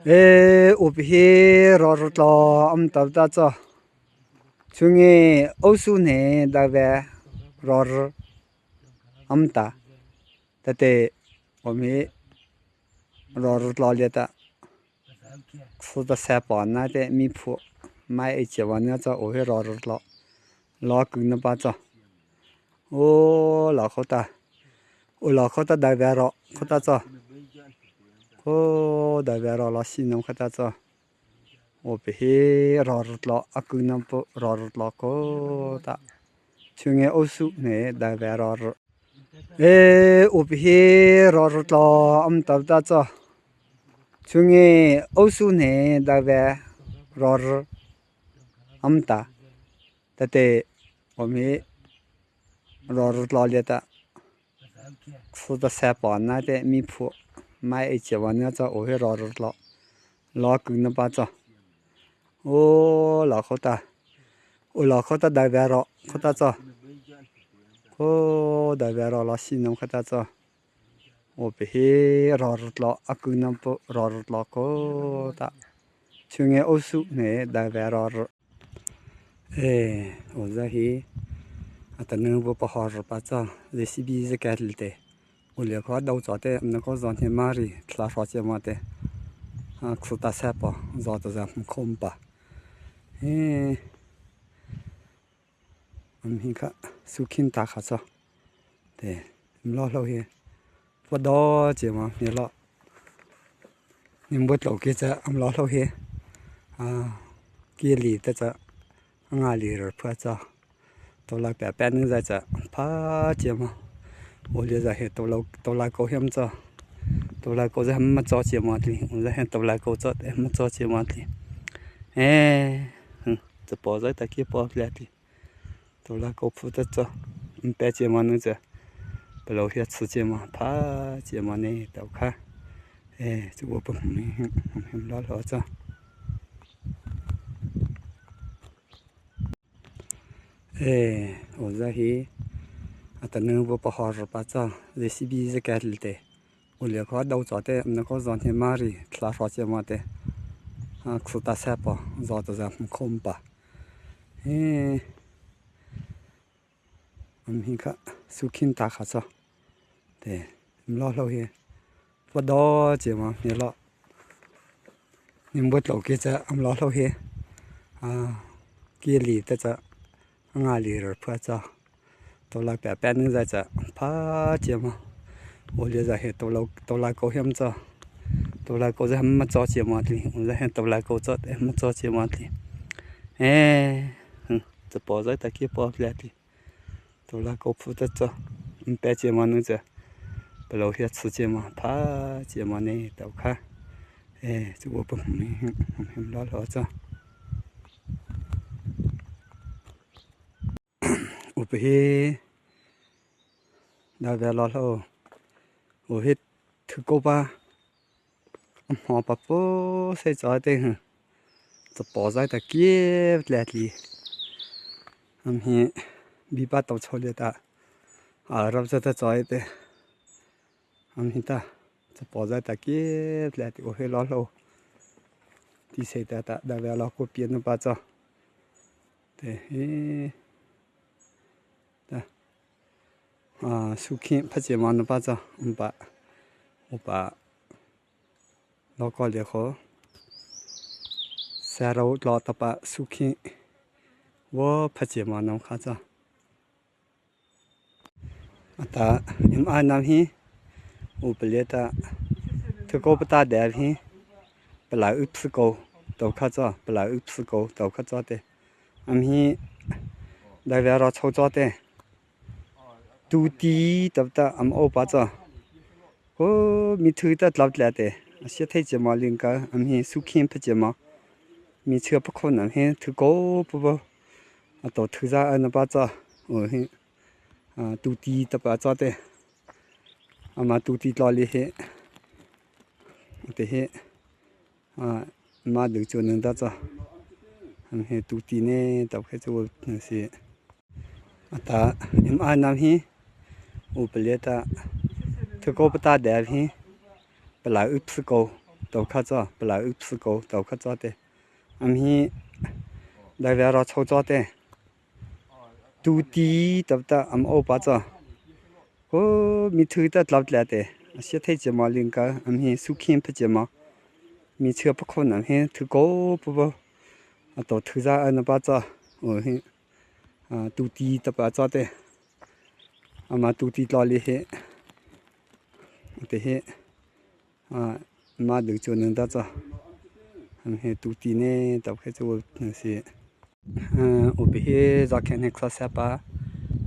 Ee, up hi rawrtlaw am to ta cho. Chungi osu ne da ve rawr am ta. Tate om hi rawrtlaw le ta khu ta se pa na te mi phu mai e che wa na cho o hi rawrtlaw lo ku na pa cho. O la kho ta. O la kho ta da ve ro kho ta cho. Ko da ve ro la si nam kho ta cho. O pe hi rawrtlaw a ku nam pu rawrtlaw ko ta. Chungi osu ne da ve rawr. Ee, up hi rawrtlaw am to ta cho. Chungi osu ne da ve rawr am ta. Tate om hi rawrtlaw le ta khu ta se pa na te mi phu mai e che wa na cho o hi rawrtlaw lo ku na pa cho. O la kho ta. O la kho ta da ve ro kho ta cho. Ko da ve ro la si nam kho ta cho. O pe hi rawrtlaw a ku nam pu rawrtlaw ko ta. Chungi osu ne da ve rawr. Ee, o za hi ata nu bu pa hor pa cho JCB ze ka te. O le kho do cho te na ko zon he ma ri thla hro che ma te. A khu ta se pa zo ta za khom pa. Ee, am hi kha su khin ta kha cho. Te lo lo hi pa do che ma ni lo. Nim bu tlo ki cha am lo lo hi. A ki li te cha nga li ro phua cho. To la pe pe ning za cha pha che ma. O le za he to lo to la ko hem cho. To la ko za ma cho che ma ti. O za he to la ko cho te ma cho che ma ti. Ee, cha po za ta ki po le ti. To la ko phu ta cho. Pe che ma nu cha. Pa lo hi chu che ma pha che ma ne tau kha. Ee, chu bo pa mi hem lo lo cho. Ee, o za hi ata nu bo pa hor pa cho JCB ze ka te. O le kho do cho te na ko zon he ma ri thla hro che ma te. A khu ta se pa zo ta za khom pa. Ee, am hi kha su khin ta kha cho. Te lo lo hi pa do che ma ni lo. Nim bu tlo ki cha am lo lo hi. A ki li te cha nga li ro phua cho. To la pe pe ning za cha pha che ma. O le za he to lo to la ko hem cho. To la ko za ma cho che ma ti. O za he to la ko cho te ma cho che ma ti. Ee, cha po za ta ki po le ti. To la ko phu ta cho. Pe che ma nu cha. Pa lo hi chu che ma pha che ma ne tau kha. Ee, chu bo pa mi hem lo lo cho. Up hi da ve lo lo. O hi thu ko pa. Hmo pa po se cho te hu. Cha po zai ta kiep le tli. Am hi bi pa to cho le ta. A rap cha ta choi te. Am hi ta cha po zai ta kiep le ti o he lo lo. Ti se ta ta da ve lo ko pian na pa cho. Te hi ta a su khin pha che ma na pa cho um pa u pa lo ko le kho sa ro lo ta pa su khin wo pha che ma nam kha cho. Ata im a nam hi u pa le ta thu ko pa ta der hi pa la up su ko to kha cho pa la up su ko to kha cho te am hi dai ve ro chho cho te tu ti ta ta am o pa cho ko mi thu ta tlap tla te a sia thei che ma ling ka am hi su khin pha che ma mi chua pa khon am hi thu ko pu bo a to thu za an pa cho o hi tu ti ta pa cho te ama tu ti tla li he te he ma du chu nang ta cho am he tu ti ne ta khe chu si ata im a nam hi u pa le ta thu ko pa ta der hi pa la up su ko 都较早，不来有吃过都较早的。俺们来外了操作的，都低对不对？俺们欧巴早，哦，米头的老来的，些太节嘛，领个俺们苏看不节嘛，米车不可能嘿，头高不不，啊到头上俺那把早，哦嘿，啊都低的把早的，俺们都低老厉害，对嘿，啊妈都就能得早，俺们都低呢，都开做那些。嗯，我别些早看那可三把，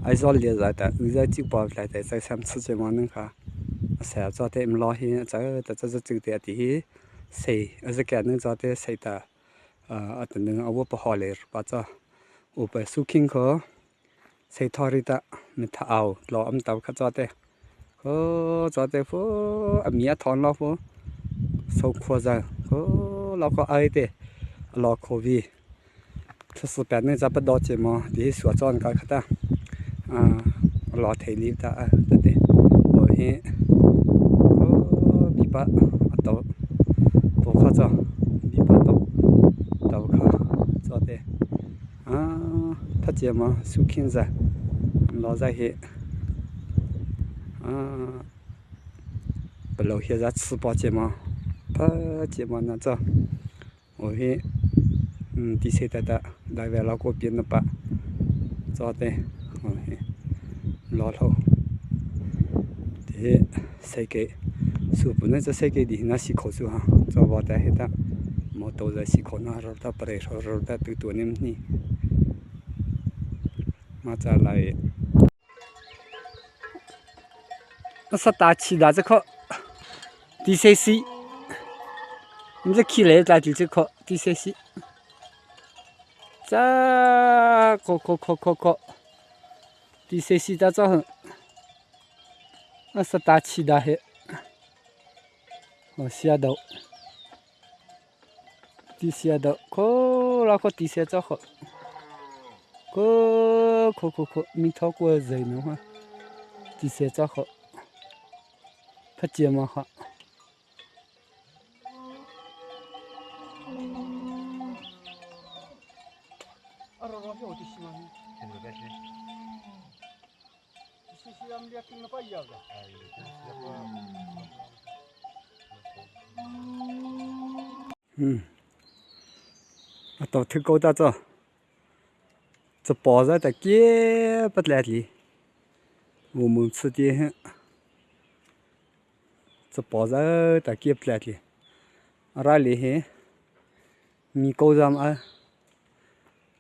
还早列在的，有在酒吧来的，在上吃节嘛能看，三早的么老些，这这这是走的的，谁还是干能早的谁的，啊等等，我不好嘞，把这我把苏看可，谁他的的，没他熬，老俺们都可早的，可早的夫，啊米汤老夫，收阔人，可老个爱的，老可为。这是白那咱不着急嘛，你说早你搞可大，啊，老体力的啊，对对，我先，哦，比巴到，多夸张，比巴到，到卡早的，啊，他这嘛，受骗子，老在些，啊，不老现在吃饱节嘛，他节嘛那早，我先。嗯，第三代的来为老过边的吧，早的，嗯，老头，这谁给？说不能这谁给的那些口数哈，早把的黑的，莫都在西口那时候他不来说说他都多年呢，马再来，那是大气的这个第三 C，你这起来咱就这个第三 C。这可可可可可，第三线在早上，那是大气大黑，我下头，第三头，可那个第三只好，可可可可，没超过人的话，第三只好，他睫毛好。嗯，啊，到头高大着，这包子的给不来的，我们吃的，这包子的给不来的，阿里嘿，米高上啊，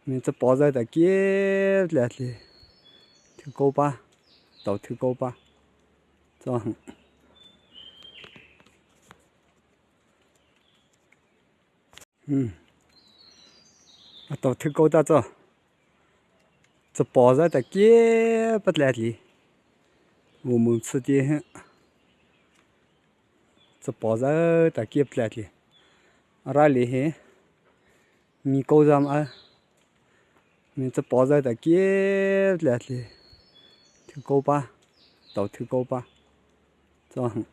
你这包子的给不来的，头高吧，到头高吧，这样。嗯，啊，到头高大着，这包子的给不来的，我们吃的，这包子的给不来的，阿里嘿，米高上啊，你这包子的给不来的，头高吧，到头高吧，这样。